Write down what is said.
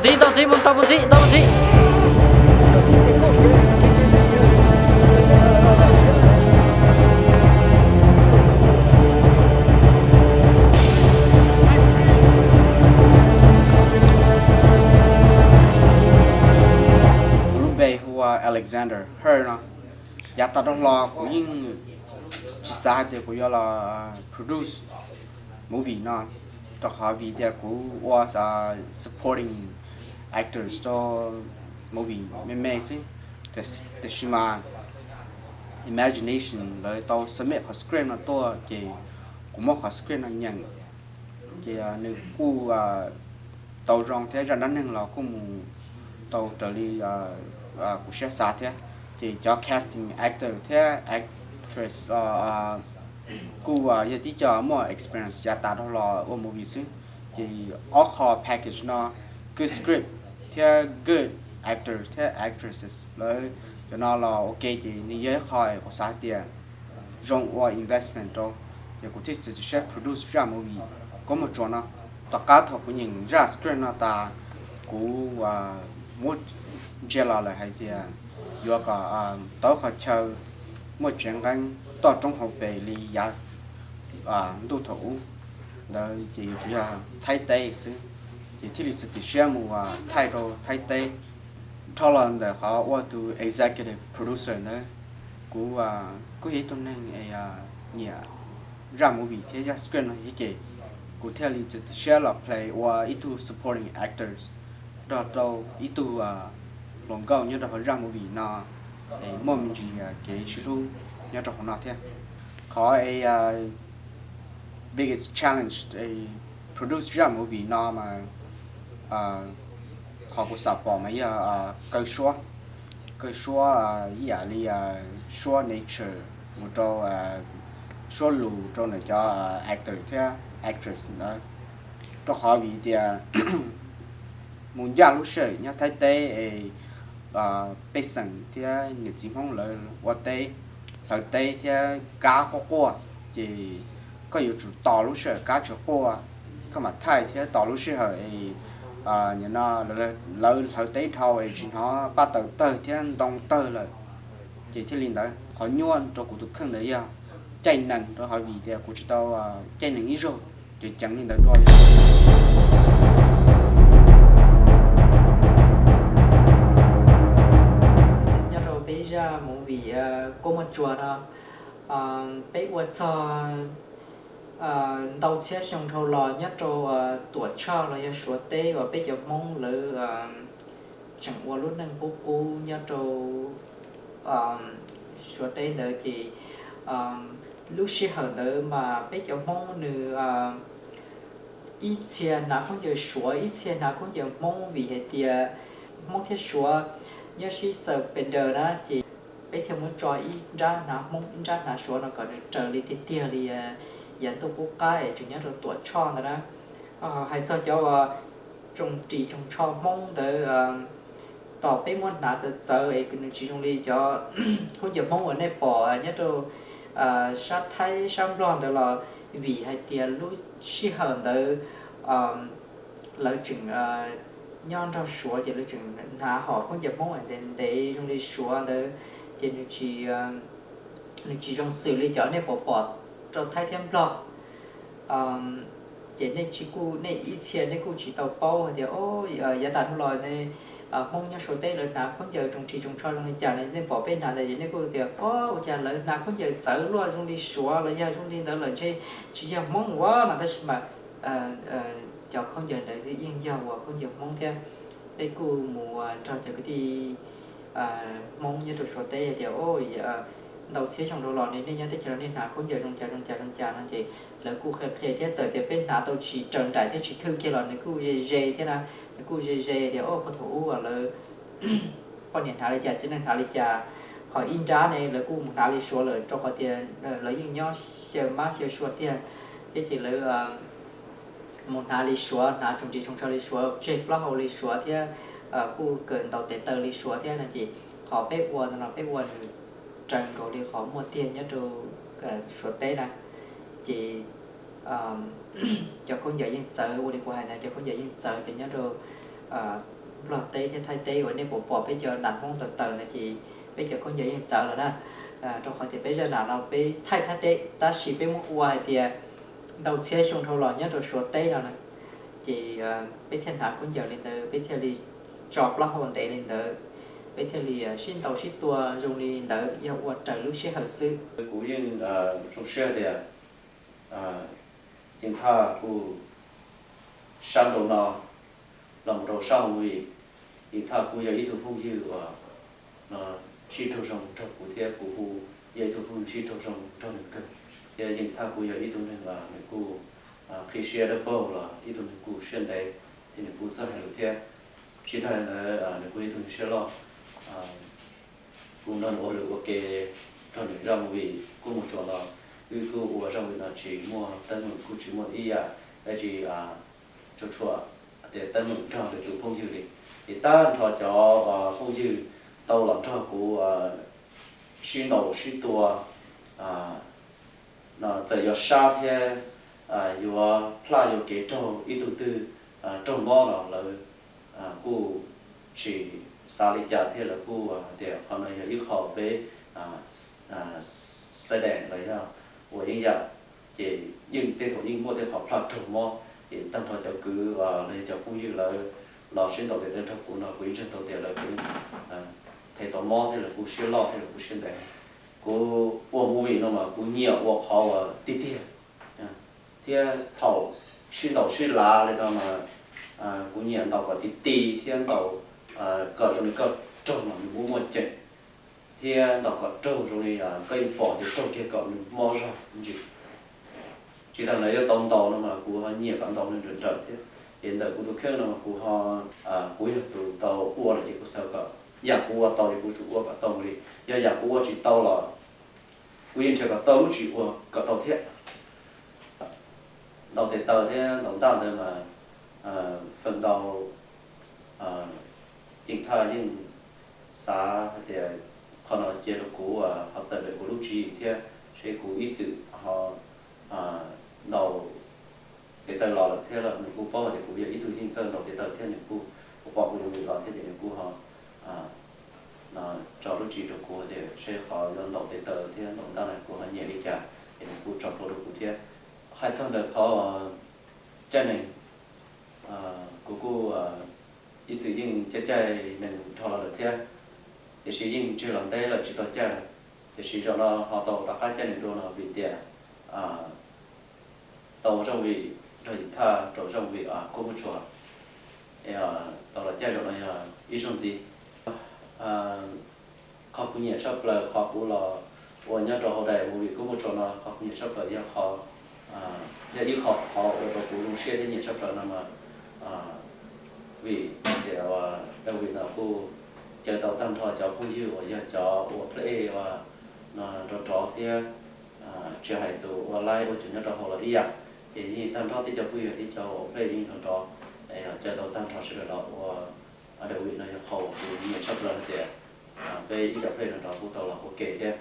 Ntau ntxiv, ntau ntxiv, mus ntau ntxiv, mus ntau ntxiv. Kuv lub npe hu ua Alexander Her no. Yav tas dhau los kuv yeej tsis xav hais tias kuv yuav los produce movie no, rau qhov vim tias kuv ua supporting actors rau movie me me xwb. Tiam sis mas Imagination lawv tau submit qhov script no tuaj ces kuv muab qhov script no nyeem, ces nws kuj tau zoo thiab zaj dab neeg los kuj mus tau raws li kuv siab xav thiab. Ces cov casting actor thiab actress kuj yog tib co muaj experience yav tas dhau los ua movie xwb. Ces ob qho package no, good script thiab good actor thiab actresses, lawv cov no los ua ke ces nws yog ib qho kuv xav hais tias zoo ua investment rau, ces kuv thiaj txiav txim siab produce zaj movie Kua Muag Tsuas no. Tom qab thaum kuv nyeem zaj script no tas, kuv muab ntsia los lawm hais tias yuav kom tau qhov chaw muaj tsev nqeeb toj roob hauv pes li yav ntuj thaum ub ntawd ces yuav tsum yog Thaib teb xwb, ces thiaj li txiav txim siab mus thaij rau Thaib teb. Dhau los ntawm qhov ua tus executive producer ntawd, kuv kuj yog ib tug neeg nyiam zaj movie thiab zaj script no thiab ces kuv thiaj li txiav txim siab los play ua ib tug supporting actors nrog rau ib tug hluas nkauj nyob rau hauv zaj movie no, muaj me ntsis kev sib hlub nyob rau hauv no thiab. Qhov biggest challenge produce zaj movie no mas qhov kuv xam pom mas yog kaw suab, kaw suab ib yam li suab nature mus rau suab lus rau nws cov actor thiab actress ntawd, rau qhov vim tias mus ncaj lub sij hawm nyob Thaib teb es pej xeem thiab niam txiv Hmoob lawv ua teb, hlawv teb thiab kab quaj quaj, ces koj yuav tsum tos lub sij hawm kab tsis quaj, koj mam thaij thiab tos lub sij hawm es lawv hlawv teb dhau es tsis hnov paj taws tawg thiab ntoo tawg lawm. Ces thiaj li ntawd, qhov nyuaj rau kuv tus kheej ntawd yog caij nees, rau qhov vim tias kuv tsis tau caij nees ib zaug, ces ceev li ntawd dua li. Nyob rau peb zaj movie Kua Muag Tsuas no, peb ua txog ntau txhiab xyoo dhau los nyob rau Tuam Tshoj los yog Suav teb uas peb cov Hmoob lawv tseem ua lub neej qub qub nyob rau Suav teb ntawd ces lub sij hawm ntawd mas peb cov Hmoob nws ib txhia hnav khaub ncaws Suav, ib txhia hnav khaub ncaws Hmoob vim hais tias Hmoob thiab Suav nyob sib xaws pes daws na, ces peb thiaj muab tso ib nrab hnav Hmoob ib nrab hnav Suav no kom nws raws li tiag tiag li yav ntuj qub qab es tseem nyob rau Tuam Tshoj ntawd na. Hais txog cov uas tsoom ris tsoom tsho Hmoob ntawd, tos peb muab hnav txawv txawv es nws tsis zoo li cov khaub ncaws Hmoob uas nej pom nyob rau sab Thaib sab Nplog ntawd los vim hais tias lub sij hawm ntawd lawv tseem nyob nrog Suav ces lawv tseem hnav hom khaub ncaws Hmoob ntev ntev zoo li Suav ntawd, ces nws tsis zoo xws li cov nej pom pom rau Thaib thiab Nplog. Ces nej tsis kuj, nej ib txhia nej kuj tsis tau paub hais tias yav tas dhau los Hmoob nyob Suav teb lawv hnav khaub ncaws tsoom ris tsoom tsho zoo li cas no, nej pom peb hnav ntawd ces nej kuj tias o ua cas lawv hnav khaub ncaws txawv luaj zoo li Suav los yog zoo li ntawd lawm ntshe tsis yog Hmoob ua no, tab sis mas cov khaub ncaws ntawd yeej yog uas khaub ncaws Hmoob thiab. Peb kuj mus nrog cov kwv tij Hmoob nyob rau Suav teb hais tias ntau txhiab xyoo dhau los nej nyob teb chaws no nej hnav khaub ncaws zoo cas zoo cas zoo cas no ces lawv kuj qhia qhia thiab txawm tias peb hnav tau tsis raws nraim thiab tsis thwj kiag los nws kuj ze ze thiab na, nws kuj ze ze tias o puag thaum ub lawv poj niam hnav li cas txiv neej hnav li cas. Ho ib nrab ne lawv kuj mus hnav li Suav lawm rau qhov tias lawv yeej nyob xyaw mab xyaw sua tiag thiab ces lawv mus hnav li Suav, hnav tsoom ris tsoom tsho li Suav, tseg plaub hau li Suav thiab kuj kawm ntaus tes taw li Suav thiab no ces qhov peb ua ntawd no peb ua nws raws nkaus li qhov muaj tiag nyob rau Suav teb na. Ces cov khaub ncaws yeej txawv ua li kuv hais ntawd, cov khaub ncaws yeej txawv cov nyob rau Nplog teb thiab Thaib teb uas nej puas pom peb cov nam Hmoob tawm tawm ntawd ces peb cov khaub ncaws yeej txawv lawm na. Rau qhov tias peb zaj nam no peb thaij Thaib teb tab sis peb muab ua hais tias ntau txhiab xyoo dhau los nyob rau Suav teb no na, ces peb thiaj hnav khaub ncaws li ntawd, peb thiaj li tso plaub hau ntev li ntawd, peb thiaj li sib ntaus sib tua zoo li ntawd, yog ua raws lub sij hawm xwb. Kuv yeej zoo siab tias Yeej Thaj kuj sab nraum no los mus rau sab hauv vim Yeej Thaj kuj yog ib tug phooj ywg uas sib raug zoo nrog kuv thiab kuv hu yog ib tug phooj ywg sib raug zoo nrog nws kawg. Thiab Yeej Thaj kuj yog ib tug neeg uas nws kuj qhib siab dawb paug los ib tug neeg kuj siab ntev thiab nws kuj txawj hais lus thiab. Tsis tas li ntawd nws kuj yog ib tug neeg siab loj. Kuv nrog nws ua lus ua ke rau nws zaj movie Kub Mus Tsuas los, wb kuj ua zaj movie no tsis muaj teeb meem kuj tsis muaj ib yam dab tsi tshua tshua tias teeb meem nrog lwm tus phooj ywg li. Ces tag nrho cov phooj ywg tau los nrog kuv sib ntaus sib tua no txawm yog sab thiab yuav plaj yuav kev raug ib tug twg raug mob los lawv kuj tsis xav li cas thiab lawv kuj hais tias qhov no yog ib qho peb xaiv dees los yog ua yeeb yam, ces yeej tej thaum yeej muaj tej qhov plaj raug mob. Ces tag nrho cov kwv los yog cov phooj ywg lawv los sib ntaus tes taw nrog kuv no kuv yeej ntseeg tau tias lawv kuj them tau mob thiab lawv kuj siab loj thiab lawv kuj siab ntev. Kuv ua movie no mas kuv nyiam ua qhov uas tiag tiag thiab thaum sib ntaus sib lav li no mas kuv nyiam ntaus kom ti ti thiab ntaus kom zoo li koj raug mas nws muaj muaj ceem, thiab ntaus kom raug zoo li koj yeej pom tias raug kiag kom nws mob zog ntsis. Tsis tas ntawd yuav tau ntaus no mas kuv ho nyiam kom ntaus nws nrawm nrawm thiab. Ces ntawm kuv tus kheej no mas kuv ho, kuv yog tus tau ua lawm ces kuv xav kom yam kuv ua tau ces kuv tsum ua kom tau mus li. Yog yam kuv ua tsis tau los kuv yeej nrhiav kom tau lub tsis ua kom tau thiab. Ntaus tes taw thiab ntaus ntaj ntawd mas feem ntau Yeej Thaj yeej xav hais tias qhov no cia rau kuv ho tawm ntawm kuv lub tswv yim thiab seb kuv ib txwm ho ntaus tes taw los lawm thiab los nws kuj paub hais tias kuv yog ib tug yeej txawj ntaus tes taw thiab nws kuj pom kuv zoo li los thiab ces nws kuj ho tso lub tswv yim rau kuv hais tias seb qhov yuav ntaus tes taw thiab ntaus ntaj no kuv ho nyiam li cas ces nws kuj tso plhuav rau kuv thiab. Hais txog ntawm qhov caij neeg, kuv kuj ib txwm yeej caij caij neeg dhau los lawm thiab, tiam sis yeej ntseg los ntev lawm tsis tau caij. Tiam sis zaum no ho tau rov qab caij neeg dua no vim tias tau ua zaj movie nrog Yeej Thaj rau zaj movie Kub Muaj Tsuas, tau los caij zaum no yog ib zaug ntxiv. Qhov kuv nyiam tshaj plaws qhov kuv los ua nyob rau hauv daim movie Kub Muaj Tsuas no, qhov kuv nyiam tshaj plaws yog qhov, yog ib qho qhov ua rau kuv zoo siab thiab nyiam tshaj plaws no mas vim tias David no kuj caw tau tag nrho cov phooj ywg uas yog cov ua play uas nrov nrov thiab tsis hais tus ua live ua cov nyob rau hauv los ib yam, ces yeej tag nrho tib cov phooj ywg thiab cov ua play yeej nrov nrov, caw tau tag nrho sawv daws los ua David no yog qhov uas kuv nyiam tshaj plaws hais tias peb ib cov play nrov nrov kuj tau los ua ke thiab.